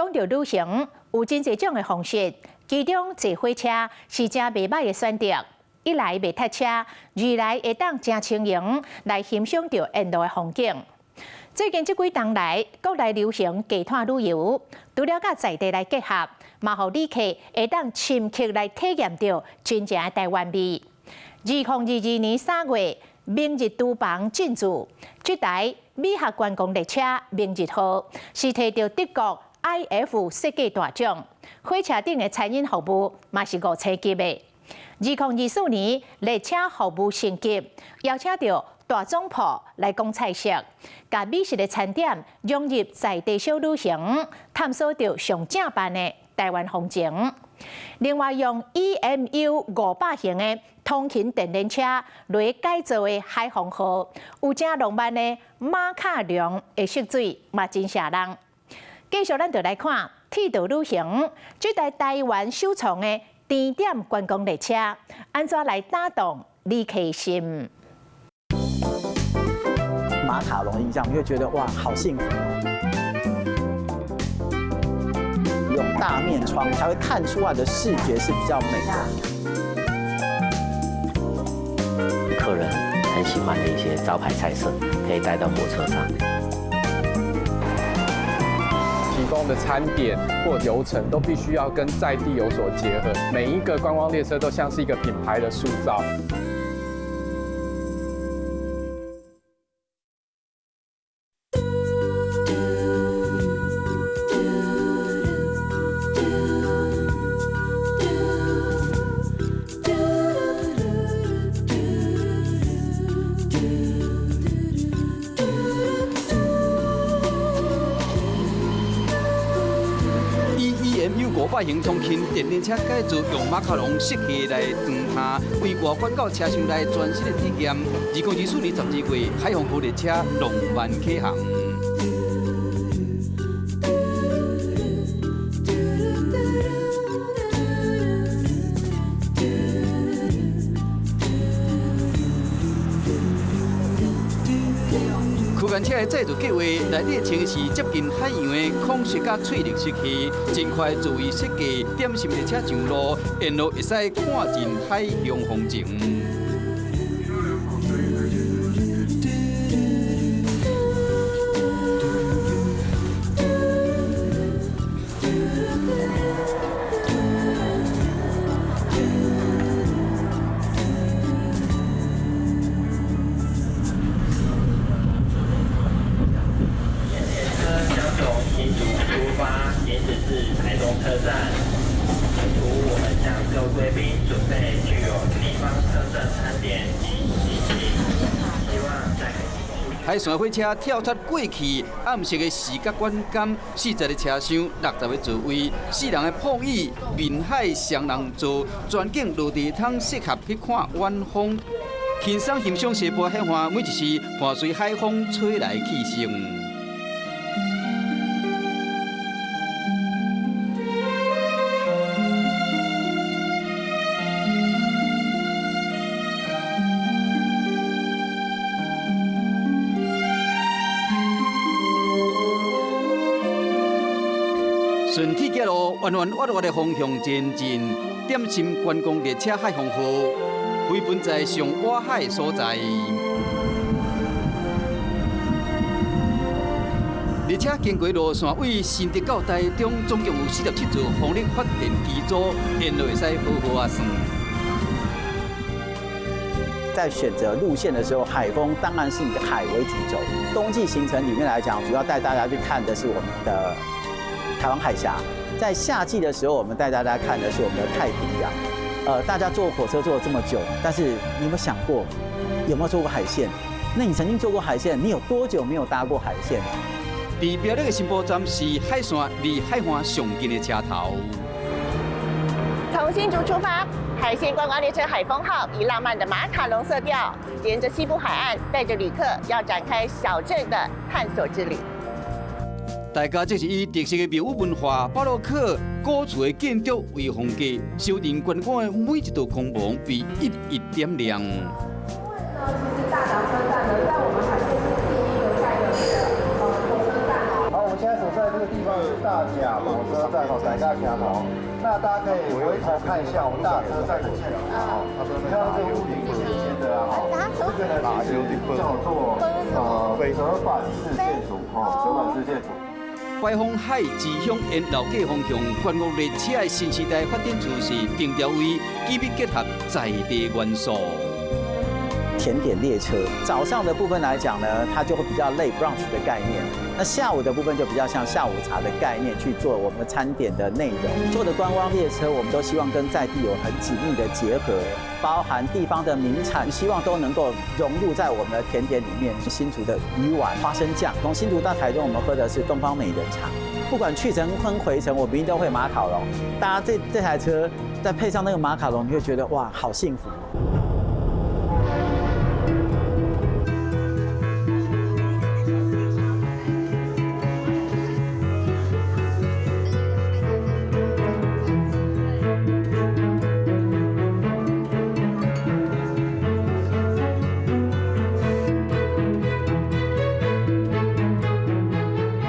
講著旅行有真濟種的方式，其中坐火車是誠袂䆀的選擇。一來袂塞車，二來會當誠輕盈來欣賞著沿路的風景。最近這幾冬來，國內流行低碳旅遊，除了佮在地來結合，嘛予旅客會當深刻來體驗著真正的台灣味。2022年3月，明日廚房進駐這台美學觀光列車明日號，是提著德國 iF 設計大獎。火車頂的餐飲服務嘛是五星級的。2024年列車服務升級，邀請著大總鋪來講菜色，共美食的餐點融入在地小旅行，探索著上正版的台灣風情。另外，用 EMU 500型的通勤電聯車來改造的海風號，有誠浪漫的馬卡龍的色水嘛真吸人。繼續，咱就來看鐵道旅行，這台台灣首創的甜點觀光列車，按怎來打動旅客心？馬卡龍的印象，你會覺得哇，好幸福。用大面窗才會看出來的視覺是比較美的。客人很喜歡的一些招牌菜色，可以帶到火車上。提供的餐點或流程都必須要跟在地有所結合，每一個觀光列車都像是一個品牌的塑造。500型通勤電聯車改造，用馬卡龍設計來裝攤，為外觀到車廂內全新的體驗。2024年12月，海風號列車浪漫啟航。區間車的製造計畫內底穿是接近海洋的孔色佮翠綠色系，真快自意設計點心列車上路，沿路會使看盡海洋風情。海線火車跳脫過去暗色的視覺觀感，40個車廂，60個座位，四人的鋪椅，面海雙人座，全景落地窗，適合去看晚風，輕鬆欣賞西部海岸，每一時伴隨海風吹來氣息。順鐵路彎彎彎彎的方向前進，點心觀光列車海風號飛奔在上外海所在。列車經過路線為新竹到台中，總共有47座風力發電機組，沿路會使好好仔算。在選擇路線的時候，海風當然是以海為主軸。冬季行程裡面來講，主要帶大家去看的是我們的台灣海峽。在夏季的時候，我們帶大家看的是我們的太平洋。大家坐火車坐了這麼久，但是你有沒有想過，有沒有坐過海線？那你曾經坐過海線，你有多久沒有搭過海線？佇苗栗的新埔站是海線離海岸上近的車頭。從新竹出發，海線觀光列車海風號以浪漫的馬卡龍色調，沿着西部海岸，帶着旅客要展開小鎮的探索之旅。大家這是以特色的廟宇文化、巴洛克古厝的建築為風格，小鎮觀光的每一道光芒被一一點亮。因為呢，其實大寮車站呢，在我們海線是第一個蓋的這個火車站。好，我們現在所在這個地方是大大甲火车站哦，大甲车头。那大家可以回头看一下我们大车站的建筑哦，你看这个屋顶尖尖的啊，这个呢其实叫做折板式建筑哦，折板式建筑。白风海之乡沿老街方向观光列车的新时代发展趋势，定调为紧密结合在地元素。甜点列车早上的部分来讲呢，它就会比较类 brunch 的概念；那下午的部分就比较像下午茶的概念去做我们的餐点的内容。做的观光列车，我们都希望跟在地有很紧密的结合，包含地方的名产，希望都能够融入在我们的甜点里面。新竹的鱼丸、花生酱，从新竹到台中，我们喝的是东方美人茶。不管去程跟回程，我们一定都会马卡龙。大家这台车再配上那个马卡龙，你会觉得哇，好幸福。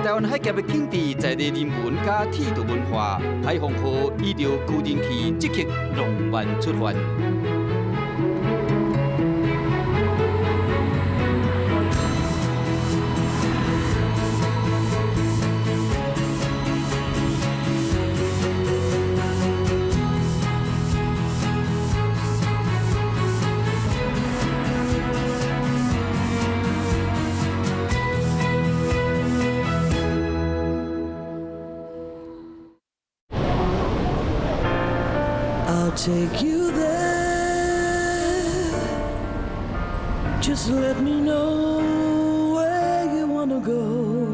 台湾海峡的景致，在地人文佮铁道文化，海风号依著高人气，积极浪漫出发。 Take you there. Just let me know where you wanna go.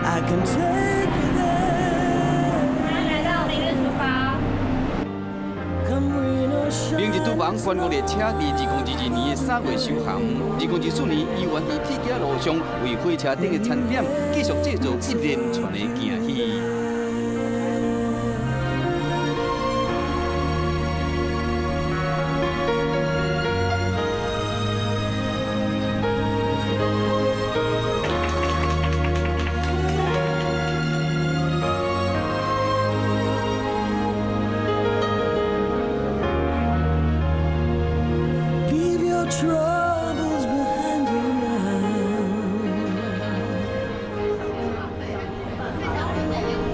I can take you there. 欢迎来到明日出发。 Come rain or shine. 明日厨房观光列车伫2022年的3月首航，2024年犹原伫铁桥路上为火车顶的餐点继续制造一连串的惊喜。 Leave your troubles behind you now.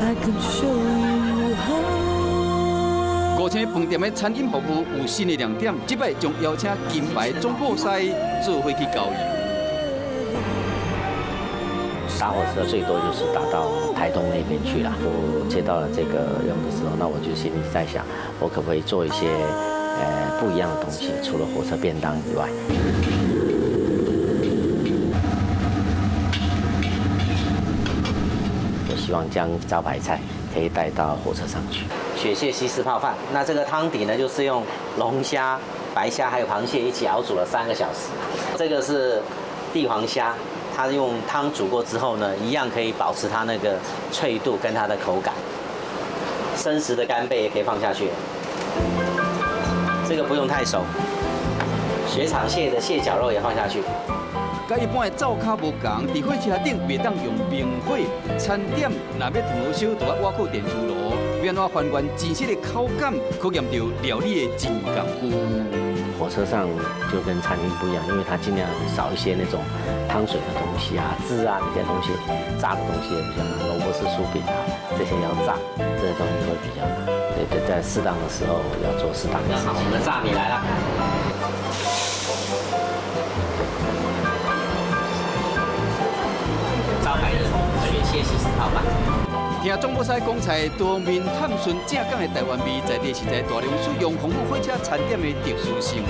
I can show you how. 五星饭店的餐饮服务有新的亮点，这摆将邀请金牌总铺师做伙去交流。搭火车最多就是搭到台东那边去了。我接到了这个任务的时候，那我就心里在想，我可不可以做一些不一样的东西，除了火车便当以外。我希望将招牌菜可以带到火车上去。雪蟹西施泡饭，那这个汤底呢，就是用龙虾、白虾还有螃蟹一起熬煮了3个小时。这个是帝王虾，它用汤煮过之后呢，一样可以保持它那个脆度跟它的口感。生食的干贝也可以放下去，这个不用太熟。雪场蟹的蟹绞肉也放下去。佮一般的灶跤无仝，伫火车顶袂当用明火，餐点若欲烫好烧，就爱倚靠电磁炉，欲按怎还原真实的口感，考验著料理的真功夫。火车上就跟餐厅不一样，因为它尽量少一些那种汤水的东西啊、汁啊那些东西，炸的东西也比较难，萝卜丝酥饼啊这些要炸，这些东西会比较难。对对，在适当的时候要做适当的事情。我们的炸米来了。招牌的雪蟹西施泡饭。听总铺师讲菜，多面探寻正港的台湾味，在地食材大量使用，丰富火车餐点的特殊性。我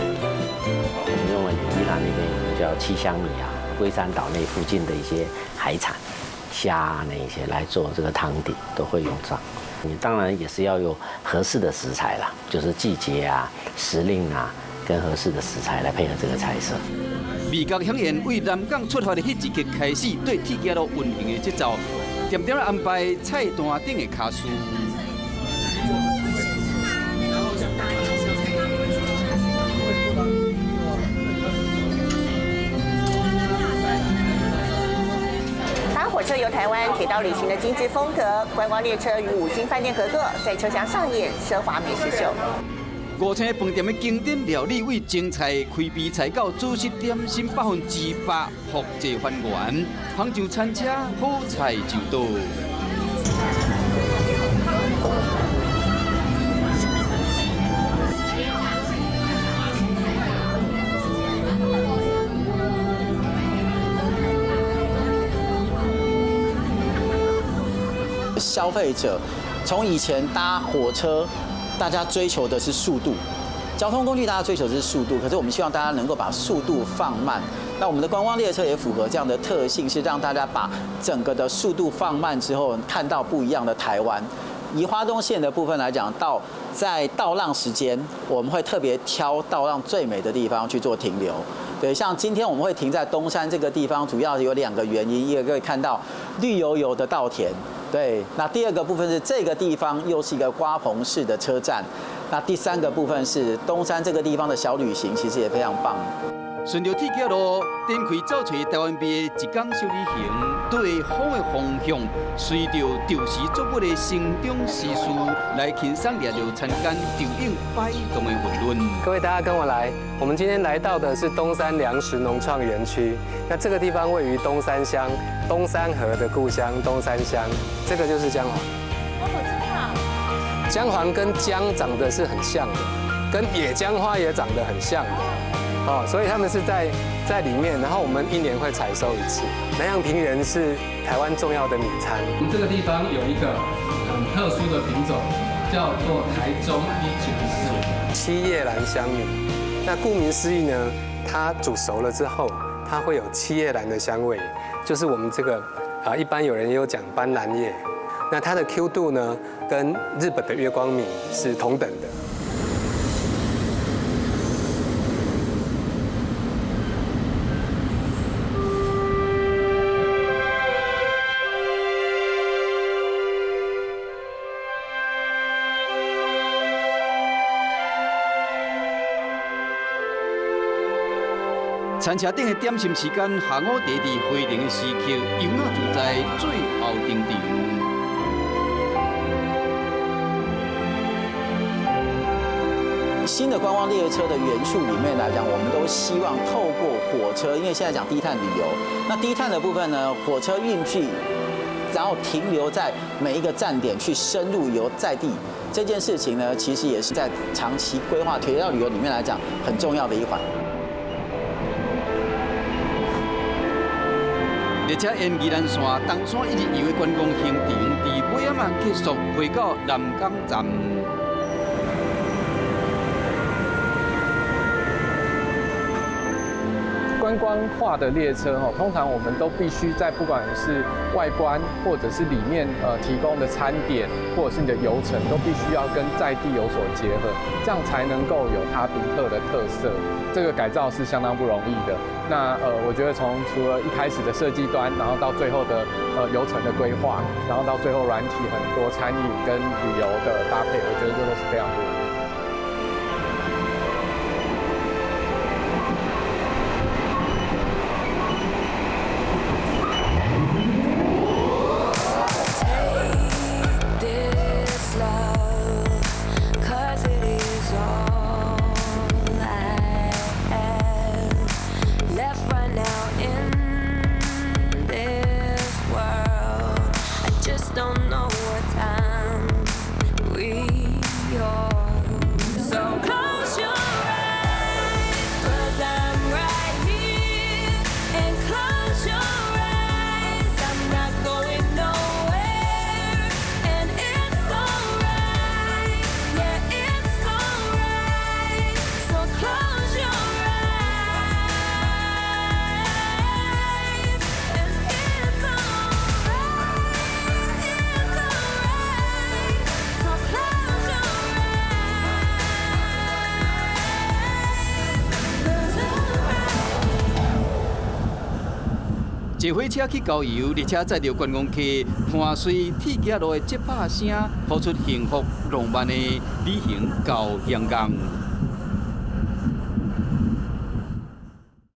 们用了宜兰那边有个叫七香米啊，龟山岛那附近的一些海产、虾啊那一些来做这个汤底，都会用上。你当然也是要有合适的食材啦，就是季节啊、时令啊，跟合适的食材来配合这个菜色。味觉饗宴为南港出发的彼一刻开始，对铁桥路运行的节奏，点点安排菜单顶的卡司。火车游台湾，铁道旅行的精致风格，观光列车与五星饭店合作，在车厢上演奢华美食秀。五星饭店的经典料理，为精菜、开胃菜到主食点心100%复制还原，捧上餐车，好菜就到。消费者从以前搭火车，大家追求的是速度，交通工具大家追求的是速度，可是我们希望大家能够把速度放慢。那我们的观光列车也符合这样的特性，是让大家把整个的速度放慢之后，看到不一样的台湾。以花东线的部分来讲，在稻浪时间，我们会特别挑稻浪最美的地方去做停留。对，像今天我们会停在东山这个地方，主要有两个原因，一个可以看到绿油油的稻田。对，那第二个部分是这个地方又是一个瓜棚式的车站，那第三个部分是东山这个地方的小旅行，其实也非常棒。顺著铁桥路展开走揣台湾味的一天小旅行，对风的方向，随著潮时作物的成长时序，来轻松掠著田间潮影摆动的韵律。各位大家跟我来，我们今天来到的是东山粮食农创园区。那这个地方位于东山乡，东山河的故乡东山乡，这个就是姜黄。哦，我知道。姜黄跟姜长得是很像的，跟野姜花也长得很像的。哦，所以他们是在里面，然后我们一年会采收一次。南洋平原是台湾重要的米餐。我们这个地方有一个很特殊的品种，叫做台中194七叶兰香米。那顾名思义呢，它煮熟了之后，它会有七叶兰的香味，就是我们这个啊，一般有人也有讲斑斓叶。那它的 Q 度呢，跟日本的月光米是同等的。餐车顶的点心时间，下午茶伫回程的时刻，悠雅自在，最后登场。新的观光列车的元素里面来讲，我们都希望透过火车，因为现在讲低碳旅游，那低碳的部分呢，火车运具，然后停留在每一个站点去深入游在地这件事情呢，其实也是在长期规划铁道旅游里面来讲很重要的一环。列车沿宜兰线东山一日游的观光行程，伫尾仔晚结束，回到南港站。观光化的列车哈，通常我们都必须在不管是外观或者是里面提供的餐点，或者是你的游程，都必须要跟在地有所结合，这样才能够有它独特的特色。这个改造是相当不容易的。那我觉得从除了一开始的设计端，然后到最后的游程的规划，然后到最后软体很多餐饮跟旅游的搭配，我觉得这都是非常不容易。 Don't know what time we are. So close your eyes, 'cause I'm right here. And close your eyes, I'm not going nowhere. And it's alright, yeah, it's alright. So close your eyes, and it's alright, it's alright. So close your eyes, 'cause I'm right. 坐火车去郊游，列车载著观光客，伴随铁桥路的节拍声，谱出幸福浪漫的旅行交响乐。